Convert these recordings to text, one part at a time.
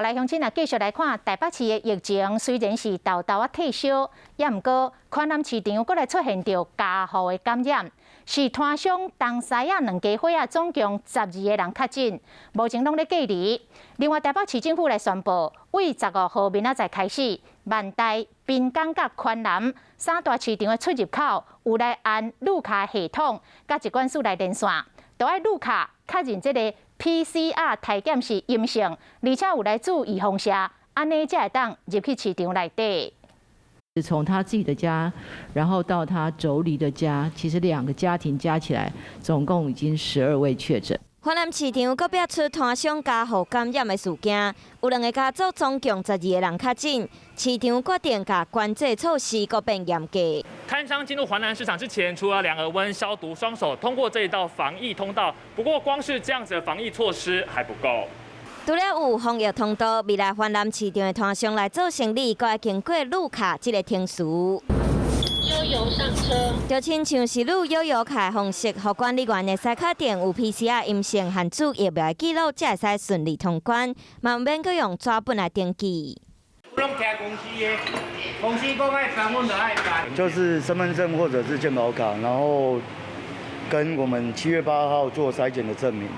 來，鄉親啊，繼續來看台北市的疫情，雖然是沓沓仔退燒，也毋過環南市場閣來出現著家戶的感染，是攤商東西仔兩家伙仔，總共12個人確診，目前攏咧隔離。另外，台北市政府來宣布，對15號明仔載開始，萬大、濱江佮環南三大市場的出入口有來按綠卡系統，佮疾管署來連線，都愛綠卡確認這个 PCR 篩檢是陰性，而且有來注預防射，按呢才會當入去市場內底。從他自己的家，然後到他妯娌的家，其實兩個家庭加起來，總共已經12位確診。環南市場閣爆出攤商家戶感染的事件，有兩个家族總共12個人確診，市場決定共關制措施閣變嚴格。攤商進入環南市場之前，除了量額溫、消毒雙手，通過這一道防疫通道。不過，光是這樣子的防疫措施還不夠。除了有防疫通道，未來環南市場的攤商來做生理，閣愛經過綠卡這个程序。悠遊上車，就親像是綠悠遊卡方式，予管理員會使確定有 PCR 陰性和注疫苗的記錄，才會使順利通關，嘛毋免閣用紙本來登記。攏聽公司的，公司講愛辦，阮就愛辦。就是身份證或者是健保卡，然後跟我們7月8號做篩檢的證明，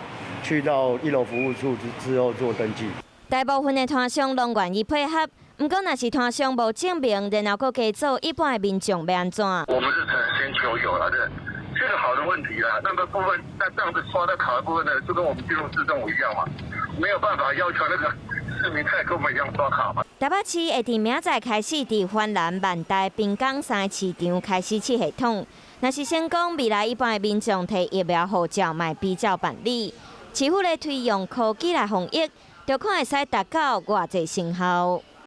去到一樓服務處之後做登記。大部分的攤商攏願意配合。毋過，若是攤商無證明，然後閣加做，一般的民眾欲按怎？我們是先求有啦，這這個好的問題啦。那個部分，那這樣子刷的卡的部分呢，就跟我們進入市政府一樣嘛，沒有辦法要求那個市民再跟我們一樣刷卡嘛。台北市會佇明仔載開始，佇環南、萬大、濱江三个市場開始試系統。若是成功，未來一般的民眾提疫苗護照嘛會比照辦理。市府咧推用科技來防疫，就看會使達到偌濟成效。